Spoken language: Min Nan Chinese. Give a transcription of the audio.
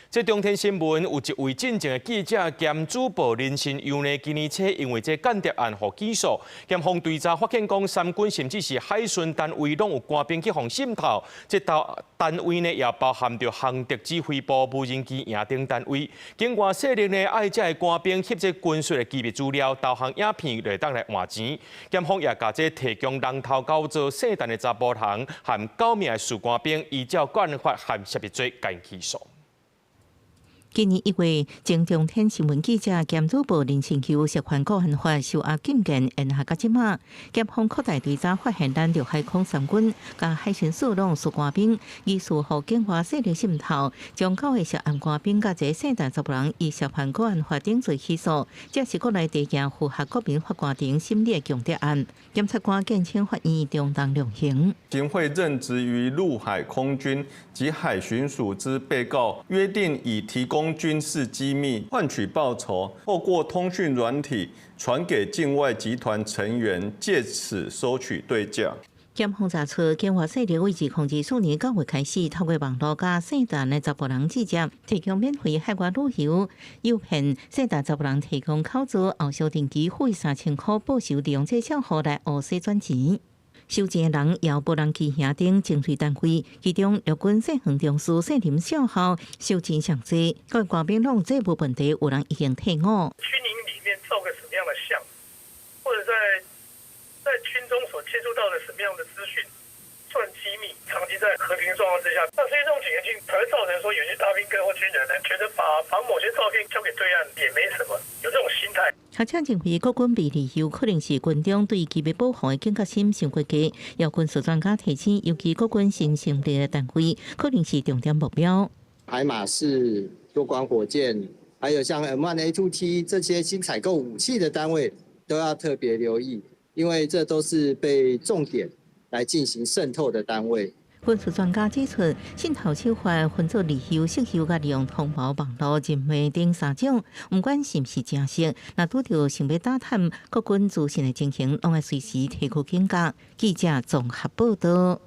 這中天新聞有一位進前的記者兼主播林信優呢，今年初因為這間諜案予起訴，檢方追查發現講三軍甚至是海巡單位攏有官兵去予滲透，這道單位呢也包含著航敵指揮部、無人機營等單位。境外勢力呢愛這个官兵翕這軍事的機密資料、導航影片來當來換錢。檢方也共這提供人頭交做聖誕的查埔人和九名的士官兵，依照國安法和泄密罪共起訴。今年1月，前中天新聞記者兼主播林清秀涉犯國安法受押禁見，延續到這馬。檢方擴大追查，發現咱陸海空三軍佮海巡署攏士官兵疑似予境外勢力滲透，將九个涉案官兵佮一个姓陳查埔人以涉犯國安法等罪起訴。這是國內第一件符合國民法官庭審理的共諜案。檢察官建請法院中重量刑。行賄任職於陸海空軍及海巡署之被告，約定以提供軍事機密換取報酬，透過通訊軟體傳給境外集團成員，借此收取對價。檢方查出，境外勢力為2024年9月開始，透過網路佮姓陳的查埔人接觸，提供免費海外旅遊，誘騙姓陳查埔人提供口座後續定期付3000塊報酬，利用這帳戶來烏洗轉錢。收錢的人有無人機營等精銳單位，其中陸軍謝恆中士謝林少校收錢上濟，各官兵攏這無問題，有人已經退伍。軍營裡面照個什麼樣的相，或者在軍中所接觸到的什麼樣的資訊，算機密，長期在和平狀況之下，那所以這種警覺性才會造成說，有些大兵哥或軍人呢，覺得把某些照片交給對岸也沒什麼，有這種心態。學者認為，國軍被利用可能是軍中對機密保護的警覺心傷過低。有軍事專家提醒，尤其國軍新成立的單位，可能是重點目標。海馬式多管火箭，還有像 M1A2T 這些新採購武器的單位，都要特別留意，因為這都是被重點來進行滲透的單位。軍事專家指出，滲透手法分做利誘、色誘、佮利用通報網路、人脈等三種，毋管是毋是誠實，若拄著想欲打探國軍資訊的情形，攏愛隨時提高警覺。記者綜合報道。